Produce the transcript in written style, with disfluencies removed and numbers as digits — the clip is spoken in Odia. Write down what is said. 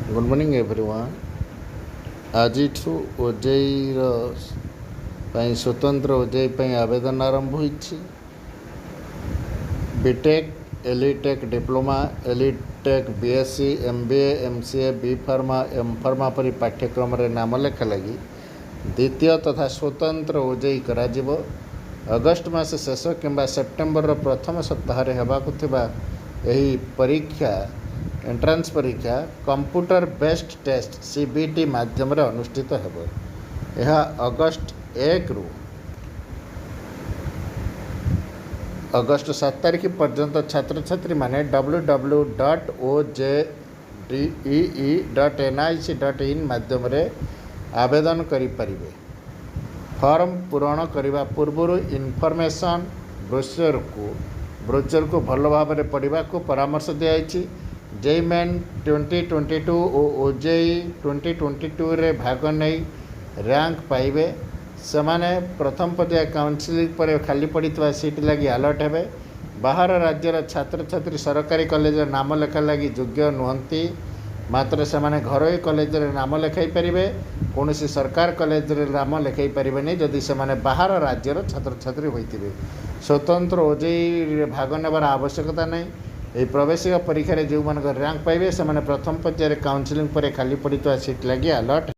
Good morning everyone. ଆଜିଠୁ ଓଜେଇର ପାଇଁ, ସ୍ୱତନ୍ତ୍ର ଓଜେଇ ପାଇଁ ଆବେଦନ ଆରମ୍ଭ ହୋଇଛି। BTech, Elitech diploma, Elitech BSc, MBA, MCA, B Pharma, M Pharma ପରି ପାଠ୍ୟକ୍ରମରେ ନାମ ଲେଖା ଲାଗି ଦ୍ୱିତୀୟ ତଥା ସ୍ୱତନ୍ତ୍ର ଓଜେଇ କରାଯିବ। ଅଗଷ୍ଟ ମାସ ଶେଷ କିମ୍ବା ସେପ୍ଟେମ୍ବରର ପ୍ରଥମ ସପ୍ତାହରେ ହେବାକୁ ଥିବା ଏହି ପରୀକ୍ଷା, ଏଣ୍ଟ୍ରାନ୍ସ ପରୀକ୍ଷା, କମ୍ପ୍ୟୁଟର ବେସ୍ଡ ଟେଷ୍ଟ, ସିବିଟି ମାଧ୍ୟମରେ ଅନୁଷ୍ଠିତ ହେବ। ଏହା ଅଗଷ୍ଟ 1ରୁ ଅଗଷ୍ଟ 7 ତାରିଖ ପର୍ଯ୍ୟନ୍ତ ଛାତ୍ରଛାତ୍ରୀମାନେ ww.ojedee.nic.in ମାଧ୍ୟମରେ ଆବେଦନ କରିପାରିବେ। ଫର୍ମ ପୂରଣ କରିବା ପୂର୍ବରୁ ଇନଫର୍ମେସନ୍ ବ୍ରୋଚରକୁ ଭଲ ଭାବରେ ପଢ଼ିବାକୁ ପରାମର୍ଶ ଦିଆଯାଇଛି। ଜେଇଇ ମେନ୍ 2022 ଓ ଓଜେଇଇ 2022ରେ ଭାଗ ନେଇ ରାଙ୍କ ପାଇବେ, ସେମାନେ ପ୍ରଥମ ପର୍ଯ୍ୟାୟ କାଉନସିଲିଂ ପରେ ଖାଲି ପଡ଼ିଥିବା ସିଟ୍ ଲାଗି ଆଲଟ୍ ହେବେ। ବାହାର ରାଜ୍ୟର ଛାତ୍ରଛାତ୍ରୀ ସରକାରୀ କଲେଜରେ ନାମ ଲେଖା ଲାଗି ଯୋଗ୍ୟ ନୁହନ୍ତି। ମାତ୍ର ସେମାନେ ଘରୋଇ କଲେଜରେ ନାମ ଲେଖାଇ ପାରିବେ। କୌଣସି ସରକାର କଲେଜରେ ନାମ ଲେଖାଇ ପାରିବେନି, ଯଦି ସେମାନେ ବାହାର ରାଜ୍ୟର ଛାତ୍ରଛାତ୍ରୀ ହୋଇଥିବେ। ସ୍ୱତନ୍ତ୍ର ଓଜେଇରେ ଭାଗ ନେବାର ଆବଶ୍ୟକତା ନାହିଁ। ଏହି ପ୍ରବେଶିକା ପରୀକ୍ଷାରେ ଯେଉଁମାନଙ୍କ ରାଙ୍କ ପାଇବେ, ସେମାନେ ପ୍ରଥମ ପର୍ଯ୍ୟାୟରେ କାଉନସିଲିଂ ପରେ ଖାଲି ପଡ଼ିଥିବା ସିଟ୍ ଲାଗି ଆଲଟ୍